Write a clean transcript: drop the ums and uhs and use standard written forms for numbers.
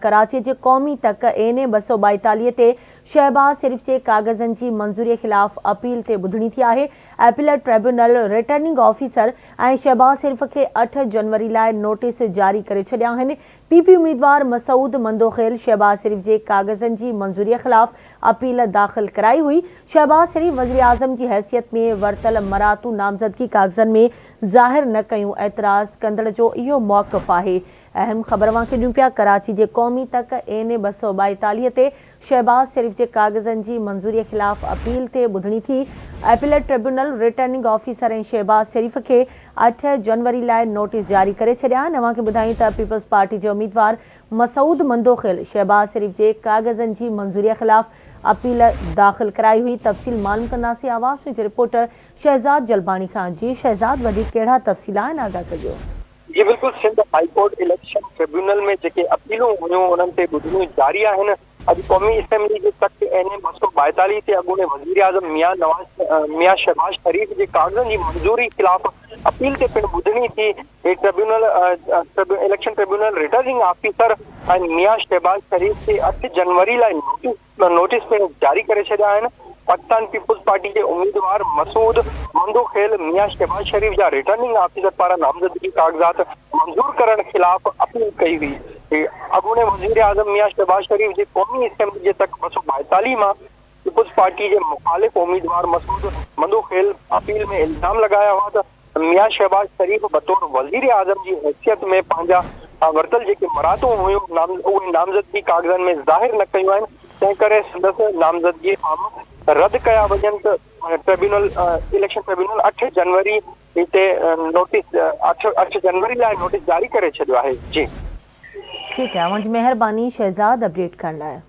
ڪراچي جي قومي تڪ اين اي 242 تي شهباز شريف جي ڪاغذن جي منظوري خلاف اپيل تي ٻڌڻي ٿي آهي. Appellate tribunal returning officer ۽ Shahbaz Sharif کي اٺ جنوري لاء نوٽيس جاري ڪري ڇڏيا آهن. پي پي اميدوار مسعود مندوخيل شهباز شريف جي ڪاغذن جي منظوري خلاف اپيل داخل ڪرائي هئي. شهباز شريف وزيراعظم جي حيثيت ۾ ورتل مراعتون نامزدگي ڪاغذن ۾ ظاهر نه ڪيون، اعتراض ڪندڙ جو اهو موقف آهي. اهم خبر اوهان کي ڏيون پيا، ڪراچي جي قومي تڪ اين اي 242 تي شهباز شريف جي ڪاغذن جي منظوري خلاف اپيل تي ٻڌڻي ٿي، appellate tribunal returning officer ۽ Shahbaz Sharif کي اٺ جنوري لاء نوٽيس جاري ڪري ڇڏيا آهن، اوهان کي ٻڌايون ته پيپلز پارٽي جي اميدوار مسعود مندوخيل شهباز شريف جي ڪاغذن جي منظوري خلاف اپيل داخل ڪرائي هئي، تفصيل معلوم ڪنداسين آواز نيوز جي رپورٽر شهزاد جلباڻي کان، جي شهزاد وڌيڪ ڪهڙا تفصيل آهن آگاهه ڪجو. جي بلڪل Sindh high court election tribunal ۾ جيڪي اپيلون هيون انهن تي ٻڌڻيون جاري آهن، اڄ قومي اسيمبلي جي تڪ اين اي 242 تي اڳوڻي وزيراعظم ميان نواز ميان شهباز شريف جي ڪاغذن جي منظوري خلاف اپيل تي پڻ ٻڌڻي ٿي، هي tribunal election tribunal returning officer ۽ Mian Shahbaz Sharif کي اٺ جنوري لاء نوٽيس نوٽيس پڻ جاري ڪري ڇڏيا آهن. پاڪستان پيپلز پارٽي جي اميدوار مسعود مندوخيل ميان شهباز شريف جا ريٽرننگ آفيسر پاران نامزدگي ڪاغذات منظور ڪرڻ خلاف اپيل ڪئي هئي. اڳوڻي وزيراعظم ميان شهباز شريف جي قومي اسيمبلي جي تڪ 242 مان پيپلز پارٽي جي مخالف اميدوار مسعود مندوخيل اپيل ۾ الزام لڳايا هئا ته ميان شهباز شريف بطور وزيراعظم جي حيثيت ۾ پنهنجا ورتل جيڪي مراعتون هيون اهي نامزدگي ڪاغذن ۾ ظاهر نه ڪيون آهن تنهن ڪري سندس نامزدگي فارم رد ڪيا وڃن ته ٽربيونل اليڪشن ٽربيونل اٺ جنوري تي نوٽيس اٺ جنوري لاء نوٽيس جاري ڪري ڇڏيو آهي جي. ٺيڪ آهي اوهان جي مهرباني شهزاد اپڊيٽ ڪرڻ لاء.